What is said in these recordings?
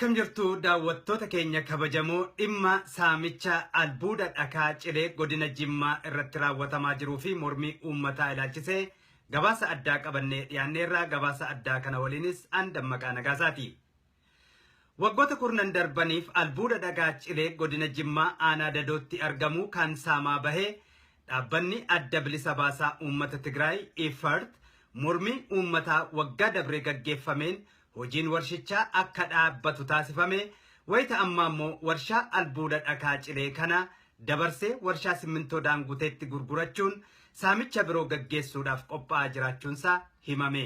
Akkam jirtu daawwattoota keenya kabajamoo, dhimma saamicha albuuda dhakaa cilee godina Jimmaa irratti raawwatamaa jiruu fi mormii uummataa ilaalchisee gabaasa addaa qabannee dhiyaanneerraa. Gabaasa addaa kana waliinis an Dammaqaa Nagaasaati. Waggoota kurnan darbaniif albuuda dhagaa cilee godina Jimmaa aanaa Dadootti argamu kan saamaa bahee dhaabbanni Adda Bilisa Baasaa Uummata Tigraay Effort mormii uummataa waggaa dabree gaggeeffameen hojiin warshichaa akka dhaabbatu taasifame. Wayita ammaa immoo warshaa albuuda dhakaa cilee kana dabarsee warshaa simmintoo Daanguteetti gurgurachuun saamicha biroo gaggeessuudhaaf qophaa'aa jiraachuunsaa himame.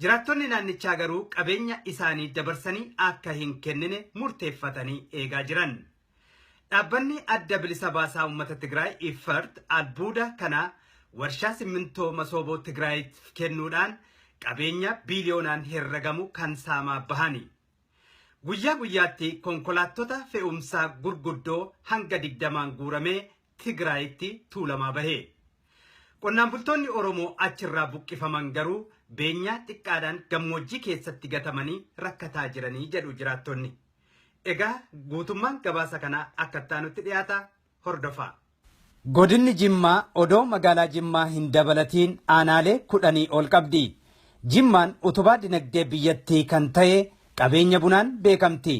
Jiraattonni naannichaa garuu qabeenya isaanii dabarsanii akka hin kennine murteeffatanii eegaa jiran. Dhaabbanni Adda Bilisa Baasaa Uummata Tigraay Effort albuuda kana warshaa simmintoo Masooboo Tigraayiif kennuudhaan qabeenya biiliyoonaan herregamu kan saamaa bahani. Guyyaa guyyaatti konkolaattota fe'umsaa gurguddoo hanga 20n guuramee Tigraayitti tuulamaa bahe. Qonnaan bultoonni Oromoo achirraa buqqifaman garuu beenyaa xiqqaadhaan gammoojjii keessatti gatamanii rakkataa jiranii jedhu jiraattonni. Egaa guutummaan gabaasa kanaa akka itti dhiyaata, hordofaa. Godinni Jimmaa odoo magaalaa Jimmaa hin dabalatiin aanaalee 10 ol qabdi. Jimmaan utubaa dinagdee biyyattii kan ta'e qabeenya bunaan beekamti.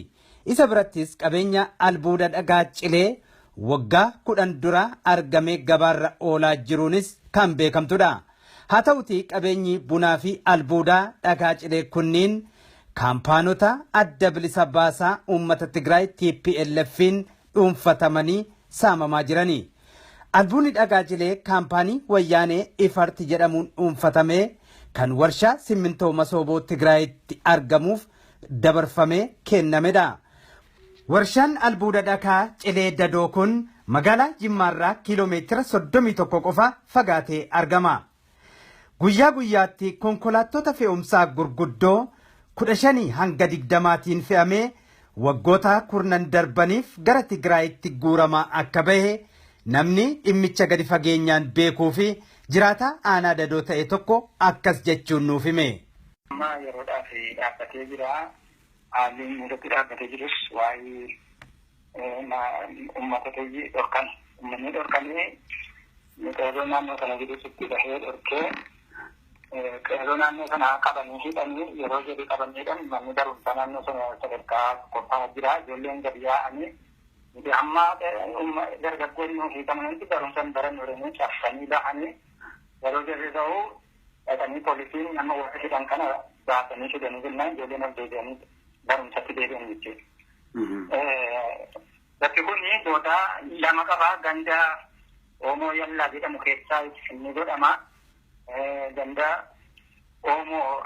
Isa birattis qabeenya albuuda dhagaa cilee waggaa 10 dura argamee gabaarra oolaa jiruunis kan beekamtudha. Haa ta'uti qabeenyi bunaa fi albuudaa dhagaa cilee kunniin kaampaanota Adda Bilisa Baasaa Uummata Tigraay TPLF'n dhuunfatamanii saamamaa jirani. Albuudni dhagaa cilee kaampaanii Wayyaanee Ifarti jedhamuun dhuunfatamee kan warshaa simmintoo Masooboo Tigraayitti argamuuf dabarfamee kennamedha. Warshaan albuuda dhakaa cilee Dadoo kun magaalaa Jimmaarraa kiiloomeetira 31 qofa fagaatee argama. Guyyaa guyyaatti konkolaattota fe'umsaa gurguddoo 15 hanga 20tiin fe'amee waggoota kurnan darbaniif gara Tigraayitti guuramaa akka bahe namni dhimmicha gadi fageenyaan beekuu fi jiraataa aanaa Dadoo ta'e tokko akkas jechuun nuuf hime. Amma yeroodhaaf dhaabbatee jira. Haalli inni irratti dhaabbatee jirus waa'ee uummata ta'ii dhorkan. Uummanni dhorkamee, qeerroo naannoo sana jirus itti bahee dhorkee, qeerroo naannoo sana qabanii hidhanii, yeroo jedhu qabanii hidhan. Manni barumsaa naannoo sana sadarkaa tokkoffaa jira. Ijoolleen gadi yaa'anii, nuti hamma dargaggoonni nu hiikamanitti barumsa hin barannu jedhanii cabsanii bahanii, yeroo jirri ta'u dhaqanii poolisiin nama warra hidhan kana baasanii fidanii jennaan ijoolleen ol deebi'anii barumsatti deebi'an jechuudha. Bakki kun booda lama qaba. Ganda Oomoo Yallaa jedhamu keessaa inni godhama. Ganda Oomoo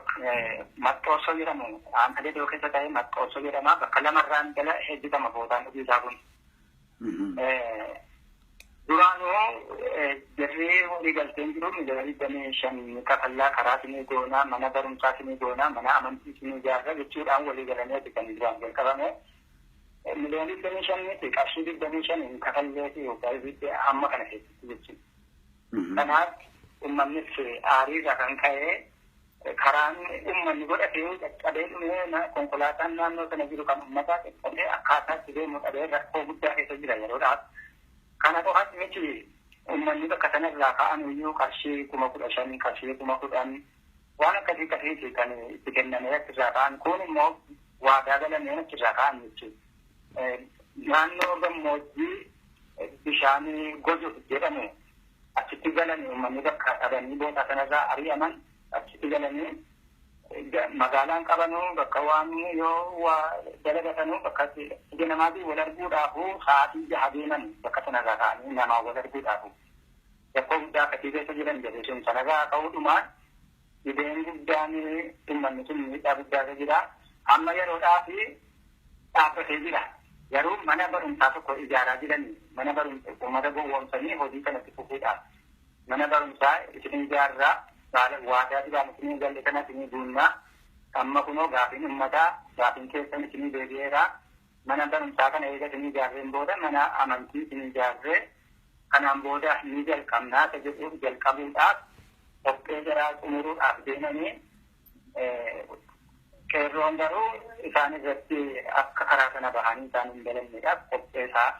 Maxxoossoo jedhamu, aanaa Dadoo keessa ta'e Maxxoossoo jedhama. Bakka lamarraan jala hojjetama bootaan hojii isaa kun. Duraanuu jarri walii galteen jiru miliyoona 25 kafallaa, karaa sinii goonaa, mana barumsaa sinii goonaa, mana amantii sinii ijaarra jechuudhaan walii galanii kan duraan jalqabame. Miliyoona 25 miti, qarshii 25 hin kafallee fi waggaa hamma kana keessatti jechuudha. Kanaaf uummannis aariirraa kan ka'e karaan uummanni godhatee caccabee dhumee, konkolaataan naannoo sana jiru kan uummataa caccabee akkaataa itti deemu dhabee rakkoo guddaa keessa jira yeroodhaaf. Kana qofas miti, uummanni bakka sanarraa ka'an iyyuu qarshii 15,000, qarshii 10,000, waan akkasii akkasiiti kan itti kennamee achirraa ka'an. Kun immoo waadaa galameen achirraa ka'an jechuudha. Naannoo gammoojjii bishaan goju jedhamu achitti galanii, uummanni bakka dhabanii boota sanarraa ari'aman achitti galanii, magaalaan qabanuu bakka waan yoo waa dalagatanuu bakka ija namaatiin wal arguudhaafu sa'aatii 6 deeman bakka sanarraa ka'anii namaa wal arguudhaafu. Rakkoo guddaa akkasii keessa jiran jedhe sun. Sanarraa ka'uudhumaan dhibeen guddaan uummanni sun miidhaa guddaa irra jira. Amma yeroodhaaf dhaabbatee jira. Garuu mana barumsaa tokko ijaaraa jiran, mana barumsaa uummata gowwoomsanii hojii kanatti fufuudhaaf. Mana barumsaa isin ijaarraa, waadaa duraan isinii galle kana isinii guunnaa, amma kunoo gaafiin uummataa, gaafiin keessan isinii deebi'eera, mana barumsaa kana eega isinii ijaarreen booda mana amantii isinii ijaarree kanaan booda ni jalqabnaa isa jedhuuf jalqabuudhaaf qophee jaraa xumuruudhaaf deemanii. Qeerroon garuu isaan irratti akka karaa kana bahanii isaan hin dalagneedhaaf qophee isaa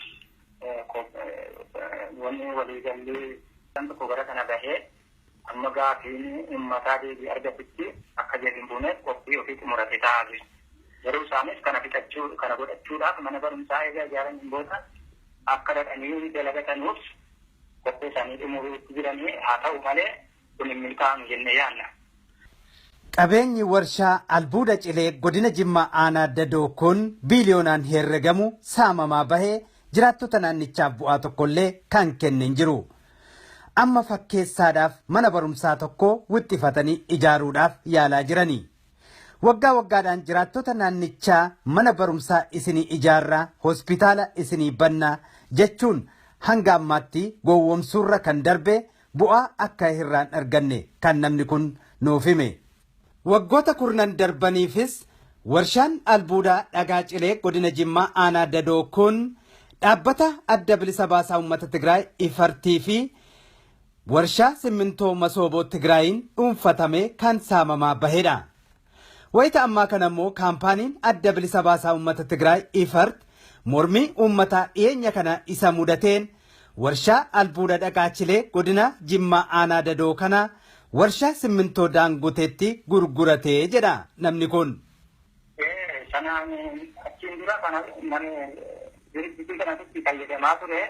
wanni waliigalli tokko gara kana bahee amma gaafiin uummataa deebii argatutti akka gadi hin buuneef qophii ofii xumurate taa'aa jiru. Garuu isaanis kana fixachuu kana godhachuudhaaf mana barumsaa egaa ijaaraniin booda akka dhaqanii dalagatanuuf qophii isaanii xumuruutti jiranii haa ta'u malee kun hin milkaa'amu jennee yaadna. Qabeenyi warshaa albuuda cilee godina Jimmaa aanaa Dadoo kun biiliyoonaan herregamu saamamaa bahee jiraattota naannichaaf bu'aa tokkollee kan kenne hin jiru. Amma fakkeessaadhaaf mana barumsaa tokko wixxifatanii ijaaruudhaaf yaalaa jirani. Waggaa waggaadhaan jiraattota naannichaa mana barumsaa isinii ijaarraa, hospitaala isinii bannaa jechuun hanga ammaatti gowwoomsuurra kan darbe bu'aa akka irraan arganne kan namni kun nuuf hime. Waggoota kurnan darbaniifis warshaan albuudaa dhagaa cilee godina Jimmaa aanaa Dadoo kun dhaabbata adda bilisa baasaa uummata Tigraay Ifartii fi warshaa simmintoo masooboo Tigraayiin dhuunfatamee kan saamamaa bahedha. Wayita ammaa kana immoo kaampaaniin adda bilisa baasaa uummata Tigraay Ifart mormii uummataa dhiyeenya kana isa mudateen warshaa albuuda dhagaa cilee godina Jimmaa aanaa Dadoo kana warshaa simmintoo Daangoteetti gurguratee jedha namni kun. Sanaan achiin dura kana mana dirjitii kanatti fayyadamaa ture.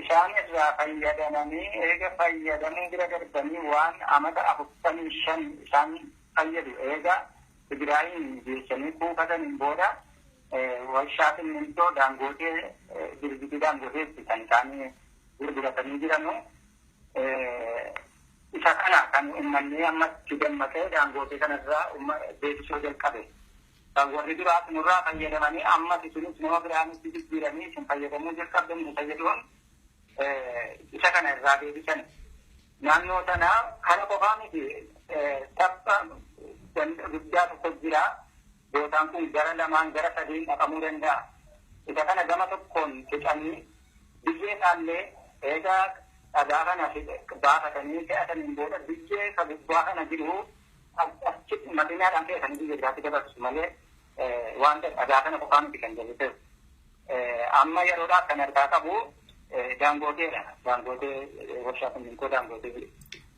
Isaan irraa fayyadamanii eega fayyadamuu bira darbanii waan amata 45 isaan fayyadu eega Tigraayin geessanii kuufataniin booda warshaa simmintoo Daangootee dirjitii Daangoteetti kan isaan gurguratanii jiranu. Isa kana kan uummanni ammatti dammaqee Daangootee kanarraa beeksisuu jalqabe. Warri duraas nurraa fayyadamanii ammas isinis nama biraanitti jijjiiranii isin fayyadamuu jalqabdan nu fayyaduun isa kana irraa deebisan. Naannoo sana kana qofaa miti tabba guddaa tokko jira. Bootaan kun gara lamaan gara sadiin dhaqamuu danda'a. Isa kana gama tokkoon fixanii biyyee isaallee eega dhagaa kana baafatanii fe'ataniin booda biyyee ka gubbaa kana jiru achitti makiinaadhaan fe'atanii biyya biraatti dabarsu malee wanta dhagaa kana qofaa miti kan jedhu ta'e. Amma yeroodhaaf kan harkaa qabu Daangooteedha. Daangootee warshaa simmintoo Daangootee.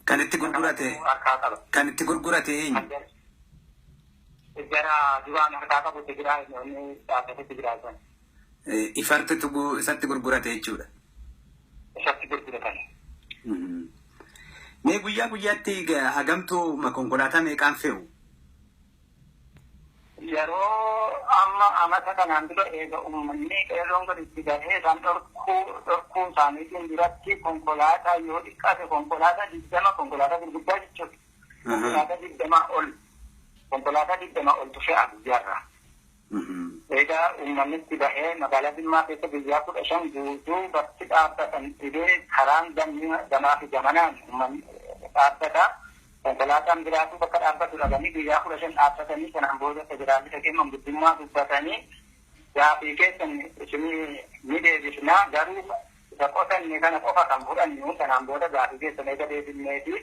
Kan itti gurgurate harkaa qaba. Kan itti gurgurate eenyu? Gara duraan harkaa qabu Tigraay inni dhaabbate Tigraay sana. Ifartitu isatti gurgurate jechuudha. Isatti gurguratan. Mee guyyaa guyyaatti hagamtuu konkolaataa meeqaan fe'u? Yeroo amma amata kanaan dura eega uummanni qeerroon gaditti gahee isaan dhorkuu isaaniitiin duratti konkolaataa yoo xiqqaate konkolaataa 20 konkolaataa gurguddaa jechuudha. Konkolaataa 20 ol konkolaataa 20 oltu fe'a guyyaarraa. Egaa uummanni itti bahee magaalaa Jimmaa keessa guyyaa 15 guutuu bakki dhaabbatan dhibee karaan gamaa fi gamanaan uummanni dhaabbata. Konkolaataan biraatu bakka dhaabbatu dhabanii guyyaa 15 dhaabbatanii kanaan booda federaalli dhaqee manguddummaa dubbatanii gaafii keessan isinii ni deebisnaa garuu isa qotanne kana qofa kan fudhannu kanaan booda gaafii keessan eega deebisneeti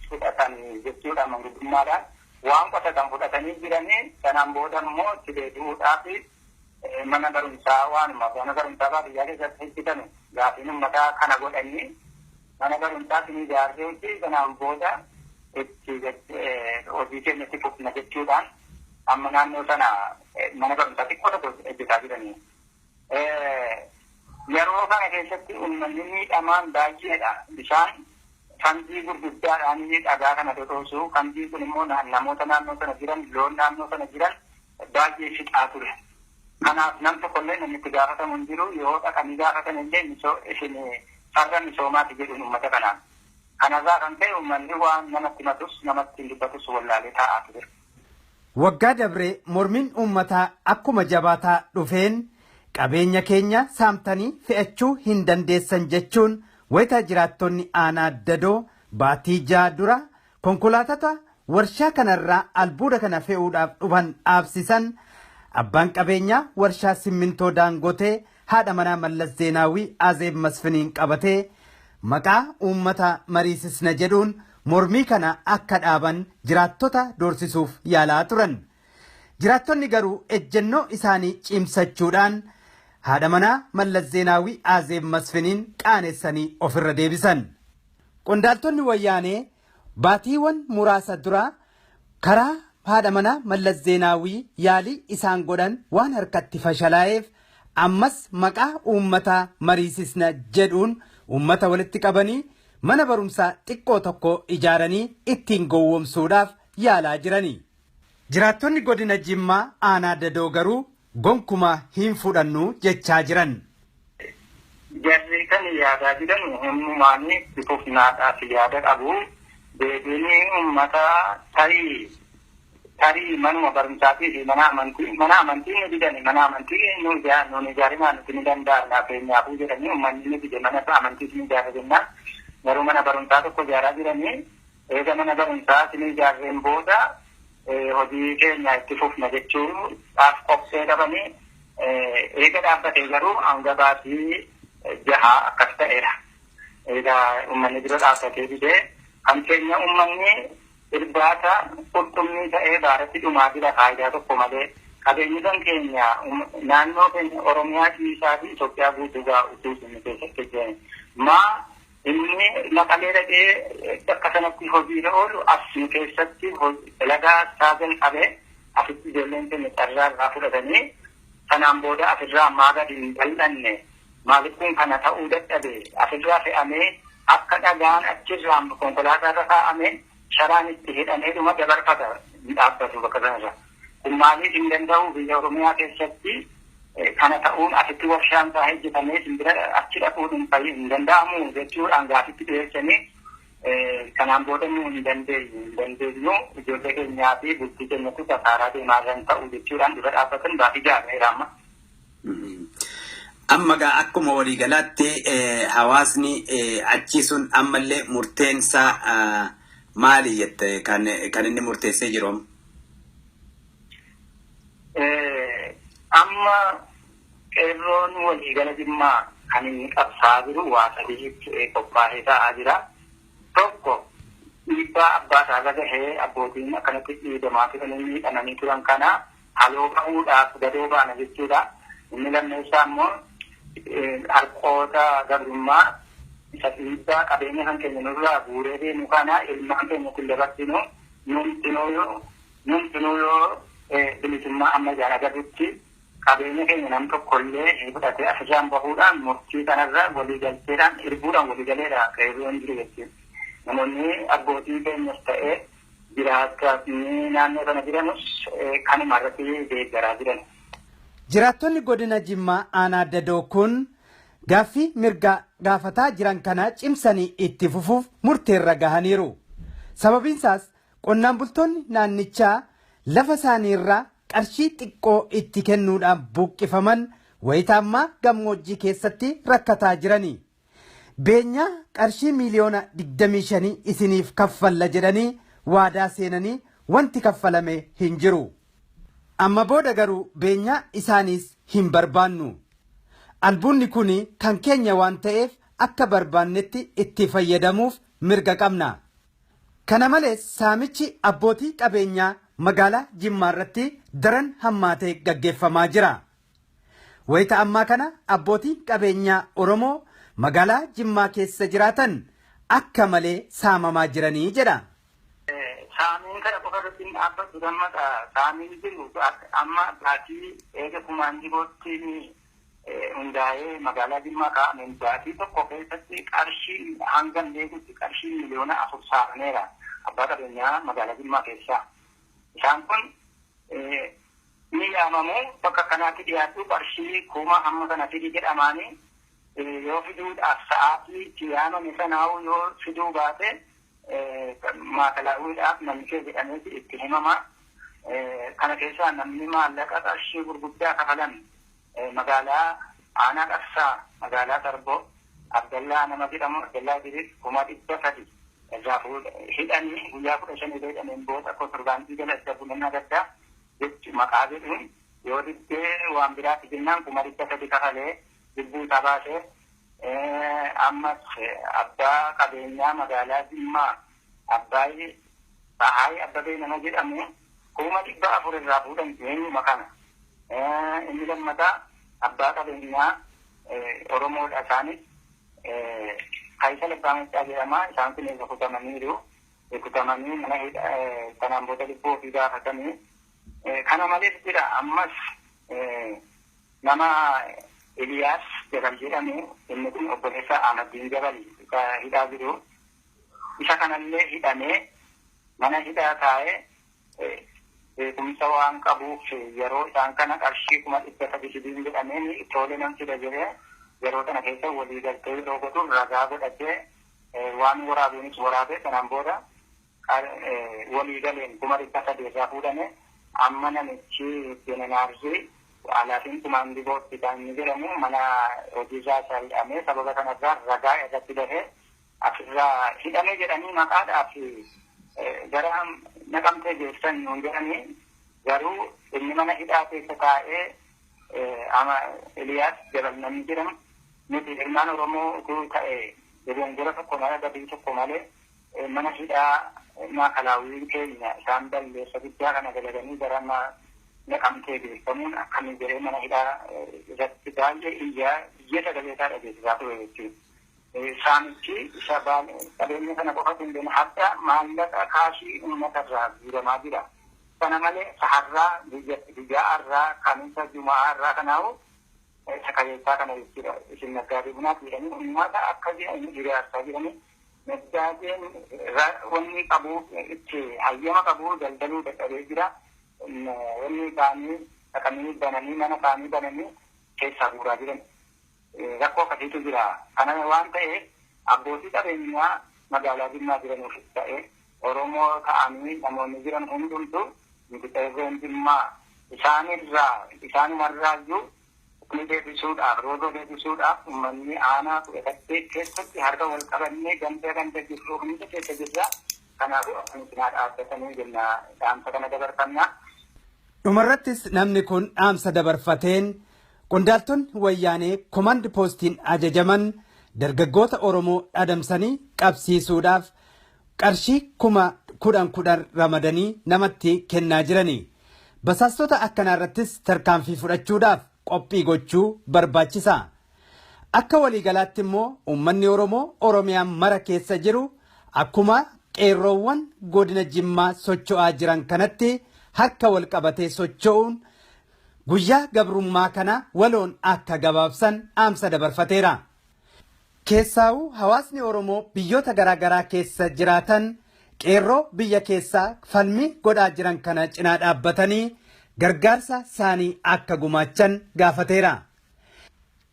fudhatan jechuudha manguddummaadhaan. Waan qotatan fudhatanii jiranii kanaan booda immoo itti deebi'uudhaaf mana barumsaa waanuma mana barumsaa baadiyyaa keessatti hojjetame gaafiin uummataa kana godhanii mana barumsaa isin ijaarreetti kanaan booda itti hojii keenyatti fufna jechuudhaan amma naannoo sana mana barumsaa xiqqoo tokko hojjetaa jiranii. Yeroo kana keessatti uummanni miidhamaan baay'eedha. Bishaan fandii gurguddaadhaan dhagaa kana dhodhoosu. Fandii kun immoo namoota naannoo sana jiran, loon naannoo sana jiran baay'ee fixaa ture. Kanaaf nam tokkollee namni itti gaafatamu hin jiru. Yoo dhaqanii gaafatan illee isin farra misoomaati jedhuun uummata kanaan. Kanarraa kan ta'e uummanni waan namatti himatus namatti hin dubbatus wallaalee taa'aa ture. Waggaa dabree mormiin uummataa akkuma jabaataa dhufeen qabeenya keenya saamtanii fe'achuu hin dandeessan jechuun wayita jiraattonni aanaa Dadoo baatii 6 dura konkolaatota warshaa kanarraa albuuda kana fe'uudhaaf dhufan dhaabsisan abbaan qabeenyaa warshaa simmintoo Daangotee haadha manaa Mallas Zeenaawii Azeeb Masfiniin qabatee maqaa uummata mariisisna jedhuun mormii kana akka dhaaban jiraattota doorsisuuf yaalaa turan. Jiraattonni garuu ejjennoo isaanii cimsachuudhaan haadha manaa Mallas Zeenaawii Azeeb Masfiniin qaanessanii ofirra deebisan. Qondaaltonni wayyaanee baatiiwwan muraasa dura karaa haadha manaa Mallas Zeenaawii yaalii isaan godhan waan harkatti fashalaa'eef ammas maqaa uummataa mariisisna jedhuun uummata walitti qabanii mana barumsaa xiqqoo tokko ijaaranii ittiin gowwoomsuudhaaf yaalaa jirani. Jiraattonni godina Jimmaa aanaa Dadoo garuu gonkumaa hin fudhannu jechaa jiran. Jarri kan yaadaa jiran humnumaan itti fufnaadhaaf yaada qabu. Deebiin uummataa tarii manuma barumsaatii fi mana amantii nu didani, mana amantii nu ijaarinaa nuti ni danda'amna keenyaafuu jedhanii uummanni ni dide, mana amantii ni ijaarra jennaan garuu mana barumsaa tokko ijaaraa jiranii eega mana barumsaa ni ijaarreen booda hojii keenya itti fufna jechuudhaaf qophee qabanii eega dhaabbatee garuu hanga baatii 6 akkas ta'eera. Egaa uummanni dura dhaabbatee didee kan keenya uummanni irbaata qurxummii ta'ee baaratti dhumaa jira faayidaa tokko malee. Qabeenyi kan keenya naannoo keenya Oromiyaa dhiisaa fi Itoophiyaa guutuu gaa'utu inni keessatti hojjete. Maa inni Maqalee dhaqee bakka sanatti hojiirra oolu asii keessatti dalagaa isaa jalqabee asitti ijoolleen keenya carraa irraa fudhatanii sanaan booda asirraa maa gadi hin bal'anne, maaliif kun kana ta'uu dadhabe, asirraa fe'amee akka dhagaan achirraa konkolaataa irra kaa'amee sharaan itti hidhamee dhuma dabarfata hin dhaabbatu bakka sanarra. Kun maaliif hin danda'u biyya Oromiyaa keessatti kana ta'uun asitti warshaan isaa hojjetamee simbira achi dhaquun hin danda'amu jechuudhaan gaafitti dhiyeessanii kanaan booda nu hin dandeenyu ijoollee keenyaa fi bultii keenyatti kasaaraa deemaa jiran ta'u jechuudhaan dura dhaabbatan baafii gaafeera amma. Amma gaa akkuma waliigalaatti hawaasni achi sun ammallee murteensaa maali jette kan inni murteessee jiru? Amma qeerroon waliigala Jimmaa kan inni qabsaa jiru waa sadiitti qophaa'ee taa'aa jira. Tokko dhiibbaa abbaa isaa irra gahee abbootiin akkanatti dhiibamaa turanii miidhamanii turan kana haloo bahuudhaaf gadoo baana jechuudha. Inni lammeessaa immoo harqoota gabrummaa isa dhiibbaa qabeenya kan keenya nurraa guuree deemu kana ilmaan keenya kun dabarsinu numtinuu yoo bilisummaa amma ijaan agarrutti qabeenya keenya nam tokkollee fudhatee asirraan bahuudhaan murtii kanarra waliigalteedhaan erguudhaan waliigaleedha qeerroon jiru jechuudha. Namoonni abbootii keenyas ta'ee jiraattonni naannoo sana jiranus kanuma irratti deeggaraa jiran. Jiraattonni godina Jimmaa aanaa Dadoo kun gaaffii mirga gaafataa jiran kana cimsanii itti fufuuf murteerra gahaniiru. Sababiinsaas qonnaan bultoonni naannichaa lafa isaaniirraa qarshii xiqqoo itti kennuudhaan buqqifaman wayita ammaa gammoojjii keessatti rakkataa jirani. Beenyaa qarshii miiliyoona 25 isiniif kaffalla jedhanii waadaa seenanii wanti kaffalame hin jiru. Amma booda garuu beenyaa isaaniis hin barbaannu. Albuunni kun kan keenya waan ta'eef akka barbaannetti itti fayyadamuuf mirga qabna. Kana malees saamichi abbootii qabeenyaa magaalaa Jimmaa irratti daran hammaatee gaggeeffamaa jira. Wayita ammaa kana abbootiin qabeenyaa Oromoo magaalaa Jimmaa keessa jiraatan akka malee saamamaa jiranii jedha. Saamiin kana qofa irratti hin dhaabbatu gammaqa. Saamiin jiru amma baatii eega kumaan dhibootti hundaa'ee magaalaa Jimmaa kaa'ameen baatii tokko keessatti qarshii hangam beekutti qarshii miliyoona 4 saamameera abbaa qabeenyaa magaalaa Jimmaa keessaa. Isaan kun ni yaamamu bakka kanaatti dhiyaatu qarshii kuma hamma kana fidi jedhamaanii yoo fiduudhaaf sa'aatii itti yaamame sanaa'uu yoo fiduu baate maakalaa'uudhaaf namni kee jedhameeti itti himama. Kana keessaa namni maallaqa qarshii gurguddaa kafalan magaalaa Aanaa Qabsaa, magaalaa Sarboo, Abdallaa nama jedhamu Abdallaa Idris 300,000 irraa hidhanii guyyaa 15 erga hidhameen booda kontirbaandii jala itti bulan gaddaa jechi maqaa jedhuun yoo diddee waan biraatti jennaan 300,000 kafalee lubbuu isaa baasee ammas abbaa qabeenyaa magaalaa Jimmaa Abbaayii Tsahaayii Abbabee nama jedhamu 400,000 irraa fuudhan eenyuma kana. Inni lammataa abbaa qabeenyaa Oromoodha isaanis Kaayisa Labbaa Maccaa jedhama. Isaan kun rukutamaniiru. Rukutamanii mana kanaan booda lubbuu ofii gaafatanii. Kana malees jira ammas nama Iliyaas Jabal jedhamu inni kun obboleessa Ahmadiin Jabal hidhaa jiru. Isa kanallee hidhamee mana hidhaa taa'ee beekumsa waan qabuuf yeroo isaan kana qarshii 300,000 fidii jedhamee tole nan fida jedhee yeroo kana keessa walii galtee yeroo godhu ragaa godhatee waan waraabuunis waraabee kanaan booda walii galeen 300,000 irraa fuudhame amma namichi Jeneraarri alaafiin kumaandii bootti kan inni jedhamu mana hojiirraa isa hidhamee sababa kanarraa ragaa irratti bahee asirraa hidhame jedhanii maqaadhaaf gara naqamtee geessan nuun jedhanii garuu inni mana hidhaa keessa taa'ee ama Iliyaas Jabal namni jedhamu nuti ilmaan Oromoo utuu ta'e dogongora tokko malee badii tokko malee mana hidhaa maakalaawwii keenya isaan balleessa guddaa kana dalaganii gara naqamtee geeffamuun akkamii jedhee mana hidhaa irratti baay'ee iyyaa iyya sagalee isaa dhageessisaa ture jechuudha. Saamichi isa qabeenya kana qofatu hin beekne hadda maallaqa kaashii uummatarraa guuramaa jira. Kana malee saharraa guyyaa har'aa kamisa jumaa har'aa kanaawu sakayeessaa kana jechuudha. Isin naggaadee bunaati jedhanii uummata akka jedhanii hiriyaarsaa jiranii naggaadeen wanni qabu itti hayyama qabu daldaluu dadhabee jira. Wanni isaanii dhaqanii bananii mana isaanii bananii keessaa guuraa jiran. Rakkoo akkasiitu jira. Kana waan ta'eef abbootii qabeenyaa magaalaa Jimmaa jiranuuf ta'e Oromoo ta'anii namoonni jiran hundumtu nuti qeerroon Jimmaa isaanirraa isaanumarraa iyyuu ni deebisuudhaaf rooboo deebisuudhaaf uummanni aanaa 18 keessatti harka wal qabannee ganda ganda jirru hunda keessa jirra. Kanaafuu akkamitti naa dhaabbatanii jenna dhaamsa kana dabarfanna. Dhumarrattis namni kun dhaamsa dabarfateen qondaaltonni wayyaanee komand poostiin ajajaman dargaggoota Oromoo adamsanii qabsiisuudhaaf qarshii 10,000 ramadanii namatti kennaa jirani. Basaastota akkanaa irrattis tarkaanfii fudhachuudhaaf qophii gochuu barbaachisa. Akka waliigalaatti immoo uummanni Oromoo Oromiyaa mara keessa jiru akkuma qeerroowwan godina Jimmaa socho'aa jiran kanatti harka wal qabatee socho'uun guyyaa gabrummaa kana waloon akka gabaabsan dhaamsa dabarfateera. Keessaawuu hawaasni Oromoo biyyoota garaagaraa keessa jiraatan qeerroo biyya keessaa falmii godhaa jiran kana cinaa dhaabbatanii gargaarsa isaanii akka gumaachan gaafateera.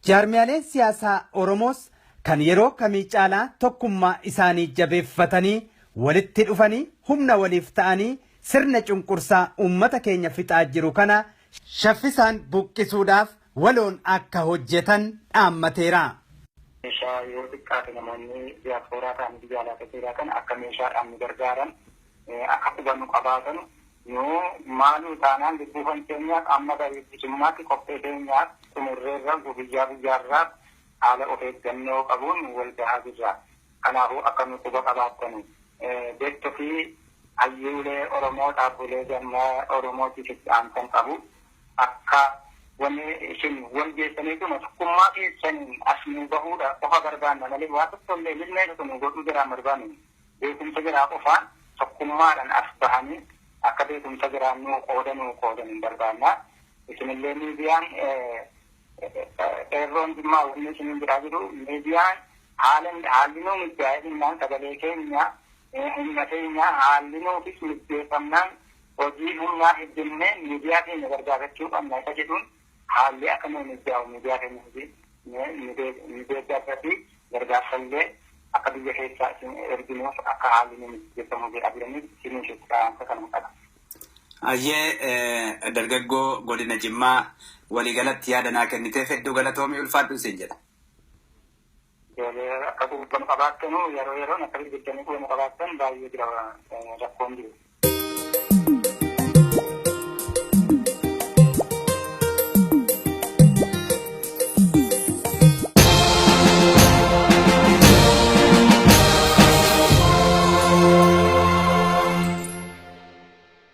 Jaarmiyaaleen siyaasaa Oromoos kan yeroo kamii caalaa tokkummaa isaanii jabeeffatanii walitti dhufanii humna waliif ta'anii sirna cunqursaa uummata keenya fixaa jiru kana shaffisaan buqqisuudhaaf waloon akka hojjetan dhaammateera. Meeshaa yoo xiqqaate namoonni diyaaspooraa ta'an biyya alaa keessa jiraatan akka meeshaadhaan nu gargaaran akka hubannu qabaatan nu maaluu taanaan lubbuu kan keenyaaf amma bilisummaatti qophee keenyaaf xumurreerra guyyaa guyyaarraa haala of eeggannoo qabuun wal gahaa jirra. Kanaafuu akka nu quba qabaattan beektuu fi hayyuulee Oromoo dhaabbilee gammaa Oromootiif itti aansan qabu akka wanni isin wal geessanii kun tokkummaa keessaniin as nu bahuudha qofa barbaanna malee waa tokko illee ilmee tokko nu godhuu jiraan barbaannu beekumsa jiraa qofaan tokkummaadhaan as bahanii akka beekumsa jiraan nuu qooda nuu qoodan hin barbaanna. Isinillee miidiyaan qeerroon Jimmaa wanni isiniin biraa jiru miidiyaan haalli nuu mijaa'ee jennaan sagalee keenya humna keenya haalli nuufis mijjeeffamnaan hojii humnaa hojjennee miidiyaa keenya gargaarachuu qabna isa jedhuun haalli akka nuu mijaa'u miidiyaa keenya ni deeggarra fi gargaarsallee akka biyya keessaa isin erginuuf akka haalli nuu mijjeeffamu jedhaa jiranii isiniif itti kanuma qaba. Ayyee dargaggoo godina Jimmaa waliigalatti yaada naa kenniteef hedduu galatoomii ulfaadhu isin jedha. Akka quuqqamu qabaattanuu yeroo yeroon akka bilbiltanii quuqqamu qabaattan baay'ee jira rakkoon jiru.